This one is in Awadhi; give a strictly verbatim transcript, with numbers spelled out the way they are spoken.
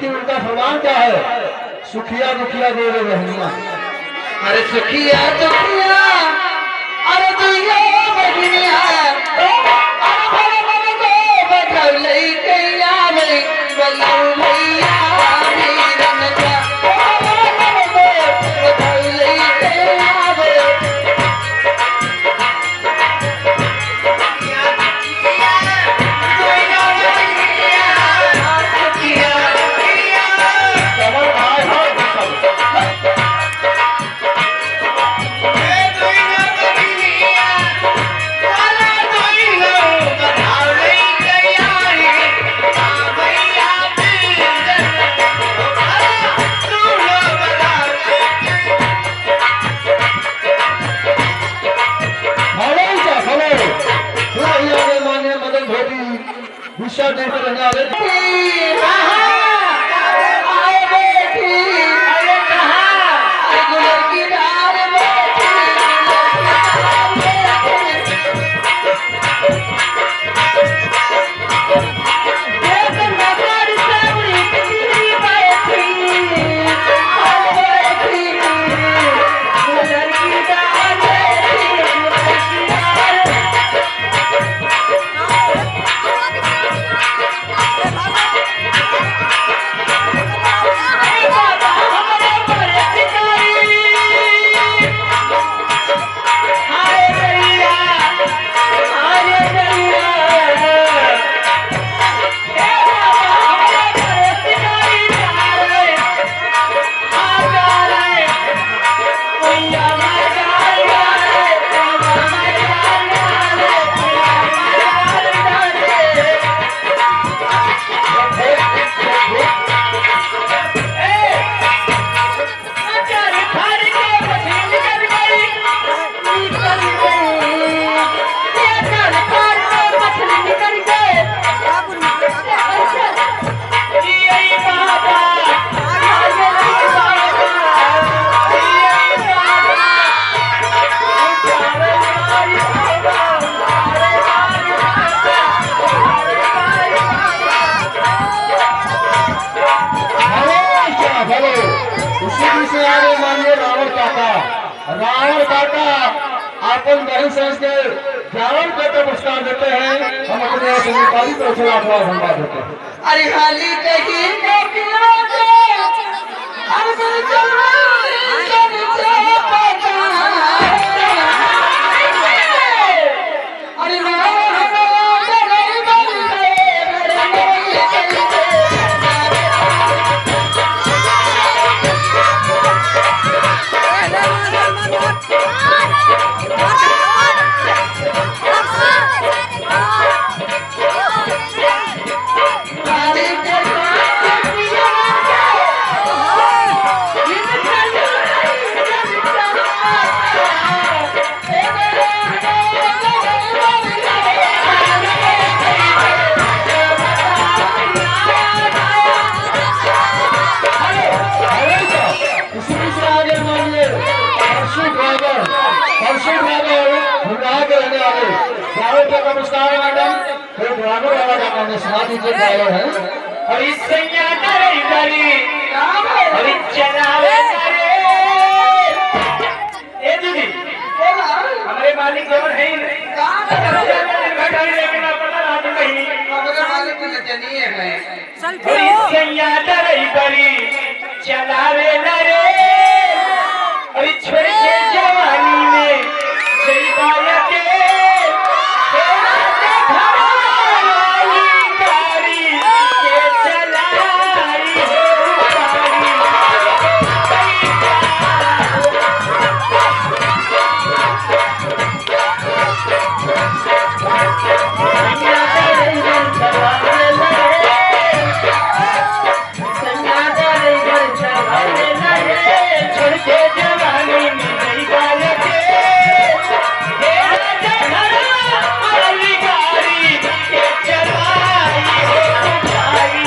उनका फरमान क्या है? सुखिया दुखिया दो रे बहनिया। अरे सुखिया दुखिया, अरे दुइया बहनिया, अरे भले मन को बैठौले के आवे, बल्लू भैया वीरन का, भले मन को बैठौले के आवे। हेलो, हेलो। पूरा यहाँ पे माननीय मदन भोगी, विश्व देव के रहने वाले। हेलो, क्या हेलो? इसी बीच में आ गए माननीय रावण काका। रावण काका अपन बहन समझ के ग्यारह रुपए का पुरस्कार देते हैं। हम अपने यहाँ से नेपाली तरफ से लाख लाख धन्यवाद देते हैं। अरे हाली कहीं के पिला दे, अरे चल चल पता। अरे ना, ना, ना, ना, ना, ना, ना। इसी तरह आगे मानिए, हर्षित राघव, हर्षित राघव, हुंडा के रहने वाले, ग्यारह रुपये का पुरस्कार है मैडम। फिर ड्राइवर वाला गाना में सुना दीजिए, ड्राइवर है। अरे सैया ड्राइवरी, अरे चलावे रे। ए दीदी, हमरे मालिक जवन है ही नहीं। कहाँ का चला जाता है? घर घर लेके ना पता रात में कहीं। हमरे मालिक तो नचनिए है। अरे सैया ड्राइवरी, चलावे ना रे, अरे छोड़ के जवानी में जइबा अकेल, तेरा से घरवाली गाड़ी के चलाई हो गाड़ी।